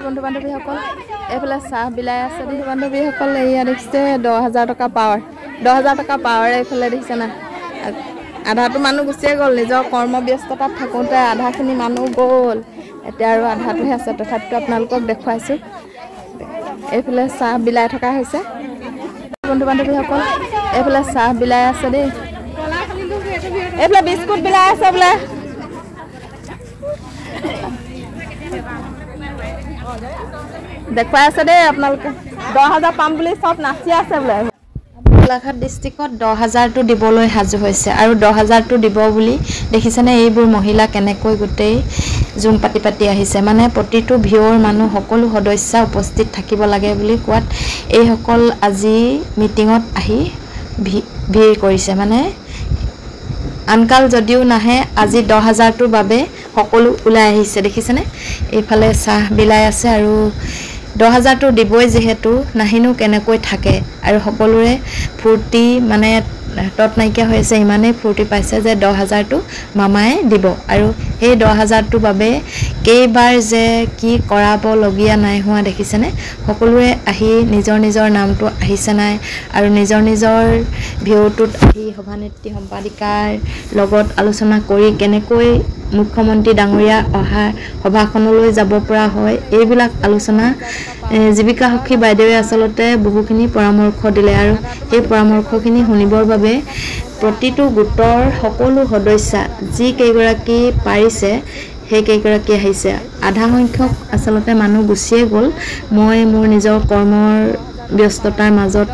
বন্ধু বান্ধৱীসকল, এইফালে চাহ বিলাই আছে। বন্ধু বান্ধৱীসকল, এয়া দেখিছে 10,000 টকা পাৱাৰ, 10,000 টকা পাৱাৰ এইফালে দেখিছে না। আধাটো মানুহ গুচিয়ে গ'ল, নিজৰ কৰ্মব্যস্ততাত থাকোঁতে আধাখিনি মানুহ গ'ল, এতিয়া আৰু আধাটোহে আছে। তথাপিতো আপোনালোকক দেখুৱাইছোঁ, এইফালে চাহ বিলাই থকা হৈছে। বন্ধু বান্ধৱীসকল, এইফালে চাহ বিলাই আছে দেই, এইফালে বিস্কুট বিলাই আছে বোলে। দেখুৱাই আছে দেই আপোনালোকে, 10,000 পাম বুলি চব নাচি আছে বোলে। গোলাঘাট ডিষ্ট্ৰিক্টত 10,000টো দিবলৈ সাজু হৈছে আৰু 10,000টো দিব বুলি দেখিছেনে এইবোৰ মহিলা কেনেকৈ গোটেই জুম পাতি পাতি আহিছে। মানে প্ৰতিটো ভিঅ'ৰ মানুহ সকলো সদস্য উপস্থিত থাকিব লাগে বুলি কোৱাত এইসকল আজি মিটিঙত আহি ভিৰ কৰিছে। মানে আনকাল যদিও নাহে, আজি 10,000টোৰ বাবে সকলো ওলাই আহিছে। দেখিছেনে এইফালে চাহ বিলাই আছে আৰু 10,000টো দিবই যিহেতু, নাহিনো কেনেকৈ থাকে। আৰু সকলোৰে ফূৰ্তি মানে তত নাইকিয়া হৈ আছে, ইমানেই ফূৰ্তি পাইছে যে 10,000টো মামাই দিব। আৰু সেই 10,000টোৰ বাবে কেইবাৰ যে কি কৰাবলগীয়া নাই হোৱা দেখিছেনে। সকলোৰে আহি নিজৰ নিজৰ নামটো আহিছে নাই আৰু নিজৰ নিজৰ ভিঅ'টোত আহি সভানেত্ৰী সম্পাদিকাৰ লগত আলোচনা কৰি কেনেকৈ মুখ্যমন্ত্ৰী ডাঙৰীয়া অহা সভাখনলৈ যাব পৰা হয়, এইবিলাক আলোচনা জীৱিকা সখী বাইদেৱে আচলতে বহুখিনি পৰামৰ্শ দিলে। আৰু সেই পৰামৰ্শখিনি শুনিবৰ বাবে প্ৰতিটো গোটৰ সকলো সদস্যা যি কেইগৰাকী পাৰিছে সেই কেইগৰাকী আহিছে। আধা সংখ্যক আচলতে মানুহ গুচিয়ে গ'ল। মই মোৰ নিজৰ কৰ্মৰ ব্যস্ততাৰ মাজত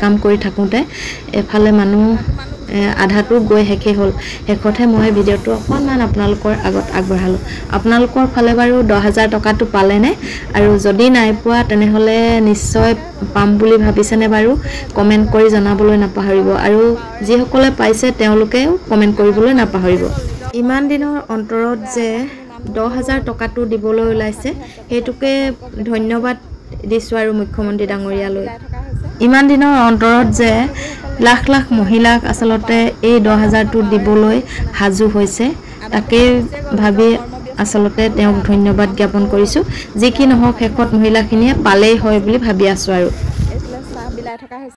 কাম কৰি থাকোঁতে এফালে মানুহ আধাটো গৈ শেষেই হ'ল। শেষতহে মই ভিডিঅ'টো অকণমান আপোনালোকৰ আগত আগবঢ়ালোঁ। আপোনালোকৰ ফালে বাৰু 10,000 টকাটো পালেনে? আৰু যদি নাই পোৱা তেনেহ'লে নিশ্চয় পাম বুলি ভাবিছেনে বাৰু? কমেণ্ট কৰি জনাবলৈ নাপাহৰিব। আৰু যিসকলে পাইছে তেওঁলোকেও কমেণ্ট কৰিবলৈ নাপাহৰিব। ইমান দিনৰ অন্তৰত যে 10,000 টকাটো দিবলৈ ওলাইছে সেইটোকে ধন্যবাদ দিছোঁ আৰু মুখ্যমন্ত্ৰী ডাঙৰীয়ালৈ। ইমান দিনৰ অন্তৰত যে লাখ লাখ মহিলাক আচলতে এই 10,000টো দিবলৈ সাজু হৈছে, তাকেই ভাবি আচলতে তেওঁক ধন্যবাদ জ্ঞাপন কৰিছোঁ। যি কি নহওক শেষত মহিলাখিনিয়ে পালেই হয় বুলি ভাবি আছোঁ। আৰু এইফালে চাহ বিলাই থকা হৈছে।